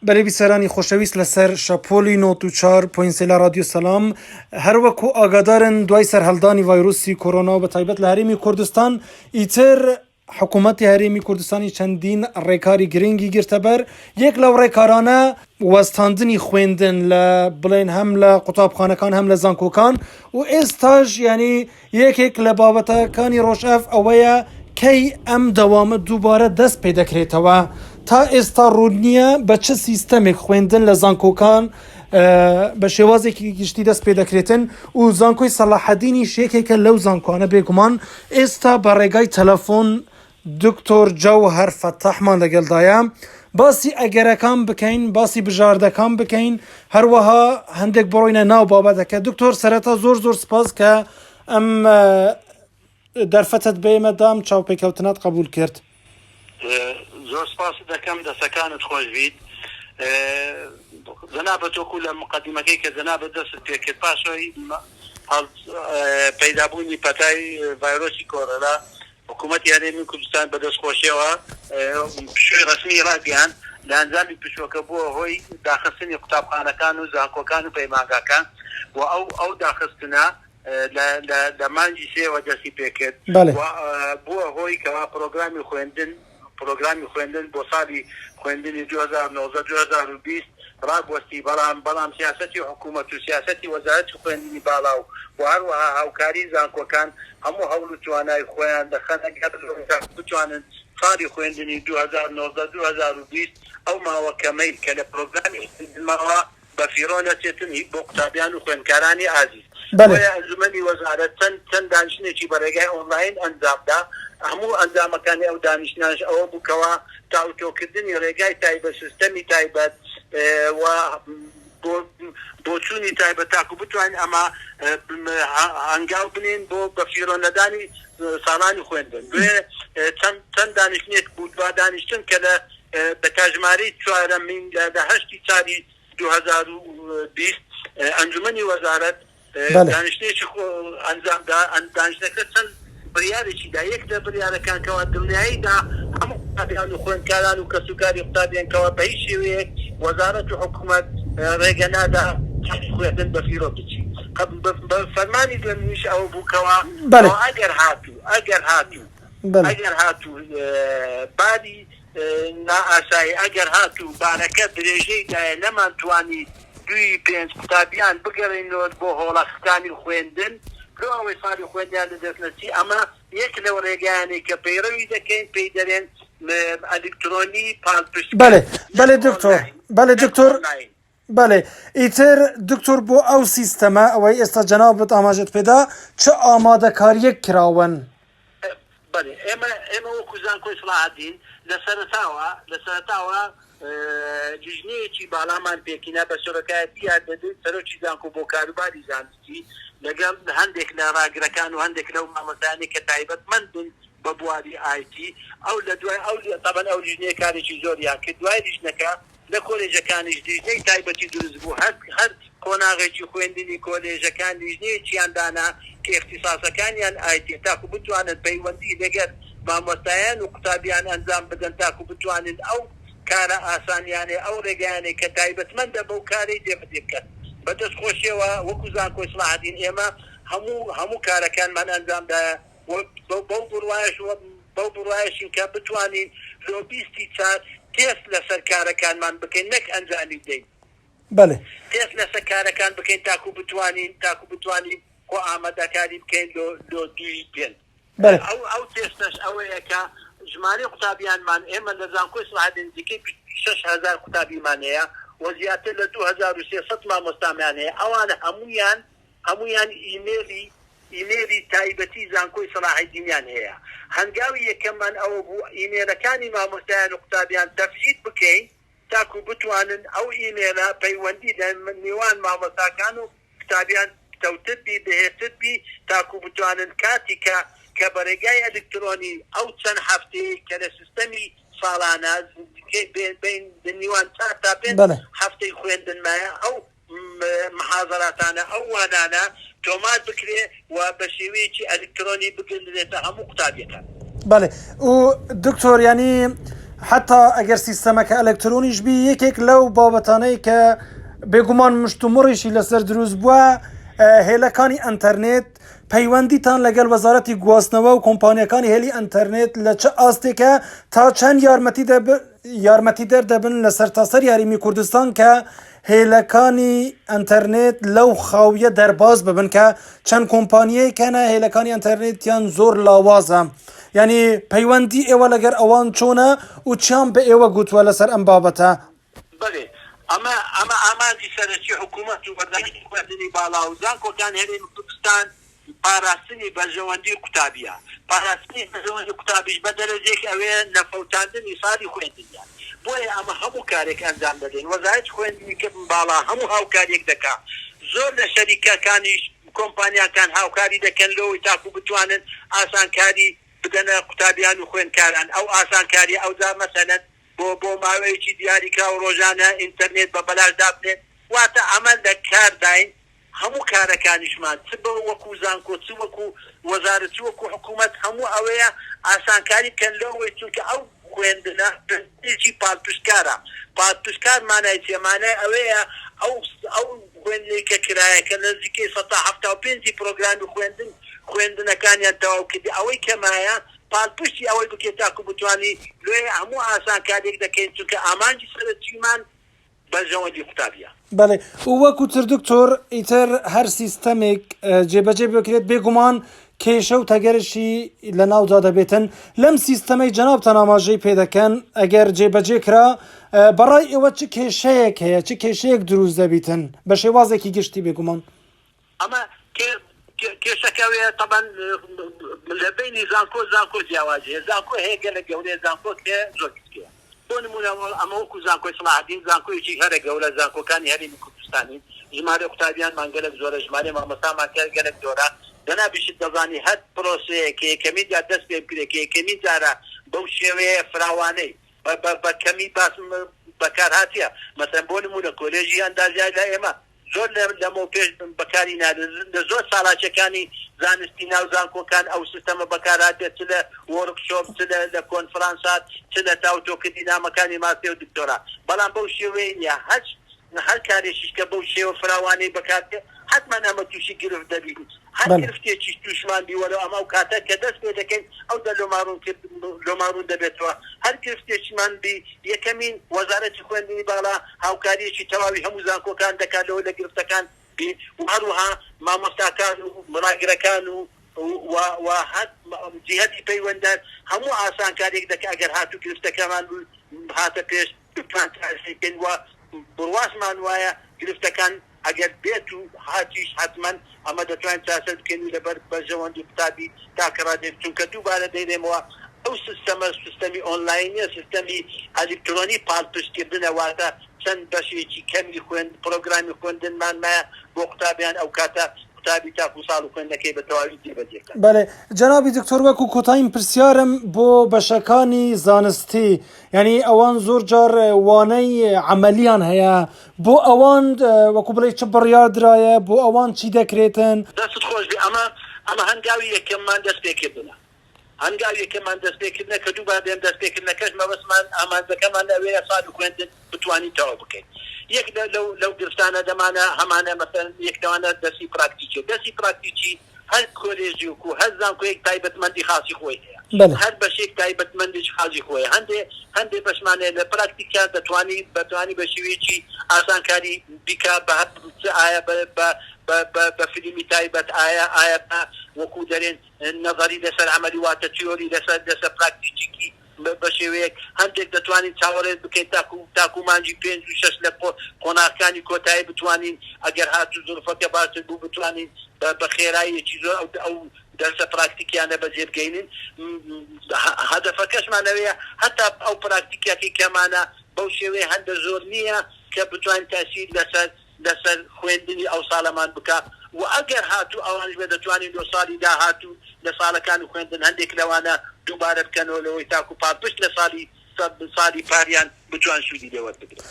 بەلێ بیسەرانی خۆشەویست لەسەر شەپۆلی 94 point سێ لە رادیۆ سەلام هەروەکو ئاگادارن دوای سەرهەڵدانی ڤایرۆسی کۆرۆنا و بەتایبەت لە هەرێمی کوردستان ئیتر حکوومەتی هەرێمی کوردستانی چەندین ڕێکاری گرنگی گرتەبەر یەک لەو ڕێکارانە وەستاندنی خوێندن لە بڵێن هەم لە قوتابخانەکان هەم لە زانکۆکان و ئێستاش یعنی یەکێک لە بابەتەکانی ڕۆژەڤ ئەوەیە کەی ئەم دەوامە دووبارە دەست پێ دەکرێتەوە؟ تا ئێستا ڕوون نییە بە چ سیستەمێک خوێندن لە زانکۆکان بە شێوازێکی گشتی دەست پێ دەکرێتن و زانکۆی سەڵاحەدینیش یەکێکە لەو زانکۆانە بێگومان ئێستا بە ڕێگای تەلەفۆن دکتۆر جەوهەر فەتاحمان لەگەڵدایە باسی ئەگەرەکان بکەین باسی بژاردەکان بکەین هەروەها هەندێک بڕۆینە ناو بابەتەکە دکتۆر سەرەتا زۆر زۆر سپاس کە ئەم دەرفەتت بێمە دام چاوپێکەوتنت قبول کرد. زۆر سپاست دەکەم دەسەکانت خۆش بیت جەنابت وەکو لە مقدمەکەی کە جەنابت دەستت پێکرد پاشەوەی پەیدابوونی پەتای ڤایرۆسی کۆرۆنا حکوومەتی هەرێمی کوردستان بە دەستخۆشیەوە پشووی ڕەسمی ڕاگەیاند، لە ئەنجامی پشووەکە بووە هۆی داخستنی قوتابخانەکان و زانکۆکان و پەیمانگاکان و ئەو ئەو داخستنە لە لە لە مانگی سێوە دەستی پێکرد بەڵێ. و بووە هۆی کەوا پرۆگرامی خوێندن پرۆگرامی خوێندن بۆ ساڵی خوێندنی 2019 2020 ڕابوەستی، بەڵام بەڵام سیاسەتی حکوومەت و سیاسەتی وەزارەتی خوێندنی باڵا و و هەروەها هاوکاری زانکۆکان هەموو هەوڵ و توانای خۆیان دەخەنە گەڕ لەوەی تاکو بتوانن ساڵی خوێندنی 2019 2020 ئەو ماوە کەمەی کە لە پرۆگرامی خوێندن ماوە بەفیڕۆ نەچێتن بۆ قوتابیان و خوێندکارانی ئازیز. بەلێ. بۆیە ئەنجومەنی وەزارەت چەند چەند دانیشتنێکی بە ڕێگای ئۆنلاین ئەنجامدا، هەموو ئەنجامەکانی ئەو دانیشتنانەش ئەوە بوو کەوا تاوتۆکردنی ڕێگای تایبەت، سیستەمی تایبەت و بۆ بۆچوونی تایبەت تاکو بتوانین ئەمە هەنگاو بنێین بۆ بەفیڕۆ نەدانی ساڵانی خوێندن. بۆیە چەند چەند دانیشتنێک بوو، دوا دانیشتن کە لە بە تا ژمارەی چوارەمین لە لە هەشتی چاری 2020 ئەنجومەنی وەزارەت بەلێ. دانیشتنێکی خۆ ئەنجام دا، دانیشتنەکە چەند بڕیارێکی دا، یەک لە بڕیارەکان کەوا دڵنیایی دا هەموو قوتابیان و خوێندکاران و کەسوکاری قوتابیان کەوا بە هیچ شێوەیەک وەزارەت و حکومەت ڕێگە نادا کاتی خوێندن بە فیڕۆ بچی. بە فەرمانی دوێنیش ئەوە بوو کەوا بەلێ. کەوا ئەگەر هاتوو ئەگەر هاتوو بەلێ. ئەگەر هاتوو باری نائاسایی ئەگەر هاتوو بارەکە درێژەی دایە نەمانتوانی دووی پێنج قوتابیان بگەڕێینەوە بۆ هۆڵەکانی خوێندن لۆ ئەوەی ساڵی خوێندنیان لەدەست نەچی ئەمە یەک لەو ڕێگایانەی کە پەیڕەوی دەکەین پێی دەرێن ئەلیکترۆنی پاڵپشت بەلێ کرد نەک بەلێ دکتۆر ئۆنلاین بەلێ نەک دکتۆر ئۆنلاین. بەلێ ئیتر دکتۆر بۆ ئەو سیستەمە ئەوەی ئێستا جەنابت ئاماژەت پێدا چ ئامادەکاریەک کراون؟ بەلێ ئێمە ئێمە وەکو زانکۆی سڵاحەدین لە سەرەتاوە لە سەرەتاوە لیژنەیەکی باڵامان پێکهینا بە سەرۆکایەتی یادەدەی سەرۆکی زانکۆ بۆ کاروباری زانستی لەگەڵ هەندێک لە ڕاگرەکان و هەندێک لەو مامۆستایانەی کە تایبەتمەندن بە بواری ئایتی ئەو لە دوای ئەو تەبەن ئەو لیژنەیە کارێکی زۆریان کرد دوای لیژنەکە لە کۆلێژەکانیش لیژنەی تایبەتی دروست بوو، هەر هەر قۆناغێکی خوێندنی کۆلێژەکان لیژنەیەکیان دانا کە ئیختیساسەکانیان ئایتیە تاکو بتوانن پەیوەندی لەگەر مامۆستایان و قوتابیان ئەنجام بدەن تاکو بتوانن ئەو کارە ئاسانیانەی ئەو ڕێگایانەی کە تایبەتمەندە بەو کارەی جێبەجێ بکەن. بە دەستخۆشیەوە وەکو زانکۆی سڵاحەدین ئێمە هەموو هەموو کارەکانمان ئەنجامدایە. و بەو بڕوایەش بەو بڕوایەشین کە بتوانین لۆبیستی چار تێست لەسەر کارەکانمان بکەین نەک ئەنجامی بدەین. بەلێ. تێست لەسەر کارەکان بکەین تاکو بتوانین تاکو بتوانین خۆ ئامادەکاری بکەین لۆ لۆ دووی پێنج. بەلێ. ئەو ئەو تێستەش ئەوەیە کە ژمارەی قوتابیانمان ئێمە لە زانکۆی سەڵاحەدین نزیکەی 26 هەزار قوتابیمان هەیە و زیاتر لە 2300 مامۆستامان هەیە ئەوان هەموویان هەموویان ئیمێلی ئیمێلی تایبەتی زانکۆی سەڵاحەدینیان هەیە، هەنگاوی یەکەممان ئەوە بوو ئیمێلەکانی مامۆستایان و قوتابیان تەفعیل بکەین تاکو بتوانن ئەو ئیمێلە پەیوەندی لە نێوان مامۆستاکان و قوتابیان پتەوتر بی بەهێزتر بی تاکو بتوانن کاتی کە کە بە رێگای ئەلکترۆنی ئەو چەند هەفتەیەی کە لە سیستەمی ساڵانە بین نیوان چار تا پێنج بەڵێ. هەفتەی خوێندن مایە ئەو محازەراتانە، ئەو وانانە تۆمار بکرێ و بە شێوەیەکی ئەلکترۆنی بگەنرێتە هەموو قوتابیەکان. بەڵێ و دکتۆر یانی. حەتا ئەگەر سیستەمەکە ئەلکترۆنیش بی یەکێک لەو بابەتانەی کە بێگومان مشتومڕیشی لەسەر دروست بووە هێلەکانی ئەتەرنێت پەیوەندیتان لەگەڵ وەزارەتی گواستنەوە و کۆمپانیەکانی هێلی ئەتەرنێت لە چ ئاستێکە تا چەند یارمەتی یارمەتیدەر دەبن لە سەرتاسەری هەرێمی کوردستان کە هێلەکانی ئەتەرنێت لەو خاویە دەرباز ببن کە چەند کۆمپانیەیەک هەنە هێلەکانی ئەتەرنێتیان زۆر لاوازە یعنی پەیوەندی ئێوە لەگەر ئەوان چۆنە و چیان بە ئێوە گوتووە لەسەر ئەم بابەتە؟ بەێ ئەمە ئەمە ئامانجی سەرەکی حکوومەت و وەزارەتی خوێندنی باڵا و زانکۆکانی هەرێمی کوردستان پاراستنی بەرژەوەندی قوتابیە، پاراستنی بەرژەوەندی قوتابیش بە دەرەجەیەک ئەوێ نەفەوتاندنی ساڵی خوێندنیان، بۆیە ئەمە هەموو کارێک ئەنجام دەدەین، وەزارەتی خوێندنی باڵا هەموو هاوکاریەک دەکا، زۆر لە شەریکەکانیش کۆمپانیاکان هاوکاری دەکەن لەوەی تاکو بتوانن ئاسانکاری بدەنە قوتابیان و خوێندکاران، ئەو ئاسانکاریە ئەوجا مەسەلەن بۆ بۆ ماوەیەکی دیاریکراو ڕۆژانە ئینتەرنێت بە بەلاش دابنێن، واتە ئەمە لە کارداین. هەموو کارەکانیشمان چ بە وەکو زانکۆ چ وەکو وەزارەت چ وەکو حکوومەت هەموو ئەوەیە ئاسانکاری بکەن لەوەی چونکە ئەو خوێندنە خوێندنێکی پاڵپشتکارە پاڵپشتکار مانای چیە مانای ئەوەیە ئەو ئەو خوێندنەی کە کرایە کە نزیکەی 75% ی پرۆگرامی خوێندن خوێندنەکانیان تەواو کردی ئەوەی کە مایە پاڵپشتی ئەوەی بکەیت تاکو بتوانی لۆیە هەموو ئاسانکاریەک دەکەین چونکە ئامانجی سەرەکیمان بەرژەوەندی قوتابیە. بەڵێ و وەکو تر دکتۆر ئیتر هەر سیستەمێک جێبەجێ بکرێت بێگومان کێشە و تەگەرشی لە ناودا دەبێتن لەم سیستەمەی جەنابتان ئاماژەی پێدەکەن ئەگەر جێبەجێ کرا بەڕای ئێوە چ کێشەیەک هەیە چ کێشەیەک دروست دەبیتن بە شێوازێکی گشتی بێگومان؟ ئەمە کێشەکە ئەوەیە تەبەن لە بەینی زانکۆ زانکۆ جیاوازی هەیە زانکۆ هەیە گەلە گەورەیە زانکۆ هەیە زۆر گچکەیە بۆ نمونە ئەمە وەکو زانکۆی سەڵاحەدین زانکۆیەکی هەرە گەورە زانکۆکانی هەرێمی کوردستانی ژمارەی قوتابیانمان گەلەک زۆرە ژمارەی مامۆستامان گەلەک زۆرە جەنابیشت دەزانی هەر پرۆسەیەک کە یەکەمین جار دەست پێ بکرێت کە یەکەمین جارە بەو شێوەیە فراوانەی بە کەمی باس بەکارهاتیە مەسەلەن بۆ نمونە کۆلێژی ئەندازیاری لای ئێمە زۆر لەمەو پێش بەکاری نادە لە زۆر چالاکیەکانی زانستی ناو زانکۆکان ئەو سیستەمە بەکارهاتیە چ لە وۆرک شۆپ چ لە کۆنفرانسات چ لە تاوتۆکردنی نامەکانی ماستێر و دکتۆرا بەڵام بەو شێوەیە نیە هەچ هەر کارێکیش کە بەو شێوە فراوانەی بەکاربێ حەتمەن ئەمە توشی گرفت دەبین هەر گرفتێکیش توشمان بی وەلو ئەمە ئەو کاتە کە دەست پێ دەکەین ئەو دە لۆمان ڕوون کرد لۆمان ڕوون دەبێتەوە هەر گرفتێکیمان بی یەکەمین وەزارەتی خوێندنی باڵا هاوکاریەکی تەواوی هەموو زانکۆکان دەکات لەوەی لە گرفتەکان بین و هەروەها مامۆستاکان و ڕاگرەکان و و و هەر جیهەتی پەیوەنددار هەموو ئاسانکاریەک دەکات ئەگەر هاتوو گرفتەکەمان هاتە پێش بتوان چارەسەری بکەین و بڕواشمان وایە گرفتەکان ئەگەر بێت و هاتیش حەتمەن ئەمە دەتوانین چارەسەر بکەین و لەبەر بەرژەوەندی قوتابی تاکە ڕادەیەک چونکە دووبارە دەیڵێمەوە ئەو سیستەمە سیستەمی ئۆنلاین نیە سیستەمی ئەلیکترۆنی پاڵپشتکردنە واتە چەند بەشێکی کەمی خوێند پرۆگرامی خوێندنمان مایە بۆ قوتابیان ئەوکاتە قوتابی تاکو ساڵ و خوێندنەکەی بە تەواوی جێبەجێ بکات. بەڵێ جەنابی دکتۆر وەکو کۆتایین پرسیارم بۆ بەشەکانی زانستی یعنی ئەوان زۆر جار وانەی عەمەلیان هەیە بۆ ئەوان وەکو بڵێ چ بڕیار درایە بۆ ئەوان چی دەکرێتن؟ دەستت خۆش بێ ئەمە ئەمە هەنگاوی یەکەممان دەست پێکردنە هەنگاوی یەکەممان دەست پێکردنە کە دووبارە دێم دەست پێکردنەکەش مەبەستمان ئامانجەکەمان ئەوەیە ساڵی خوێندن بتوانین تەواو بکەین یەک لە لەو لەو گرفتانە دەمانە هەمانە مەسەلەن یەک لەوانە دەرسی پراکتیکیە دەرسی پراکتیکی هەر کۆلێژێک و هەر زانکۆیەک تایبەتمەندی خاصی خۆی هەیە بەلێ. هەر بەشێک تایبەتمەندێکی خاصی خۆی هەیە هەندێ هەندێ بەشمان هەیە لە پراکتیکیا دەتوانی بەتوانی بە شێوەیەکی ئاسانکاری بیکا بە هەر چ ئایا بە بە بە بە بە فلیمی تایبەت ئایا ئایا بە وەکوو دەرێن نەزەری لەسەر عەمەلی واتە تیۆری لەسەر لەسەر پراکتیکیکی بە شێوەیەک هەندێک دەتوانین چاوەڕێت بکەین تاکو تاکو مانگی پێنج و شەش لە قۆناغەکانی کۆتایی بتوانین ئەگەر هاتوو زروفەکە باشتر بوو بتوانین بە خێراییەکی زۆر ئەو ئەو دەرسە پراکتیکیانە بەجێ بگەینین هەدەفەکەشمان ئەوەیە هەتا ئەو پراکتیکیەکەی کەمانە بەو شێوەیە هەندە زۆر نییە کە بتوانین تاسیر لەسەر لەسەر خوێندنی ئەو ساڵەمان بکا و ئەگەر هاتوو ئەوانیش بێ دەتوانین لۆ ساڵی داهاتوو لە ساڵەکانی خوێندن هەندێک لەوانە دووبارە بکەنەوە لەوەی تاکو پاڵپشت لە ساڵی ساڵی پاریان بتوان سوودی لێ وەربگرن.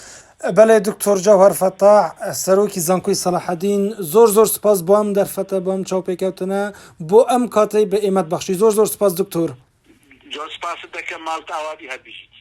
بەلێ دکتۆر جەوهەر فەتاح سەرۆکی زانکۆی سەلاحەدین زۆر زۆر سوپاس بۆ ئەم دەرفەتە بۆ ئەم چاوپێکەوتنە بۆ ئەم کاتەی بە ئێمەت بەخشی زۆر زۆر سوپاس دکتۆر. زۆر سوپاست دەکەم ماڵت ئاوابی هەر بژیت.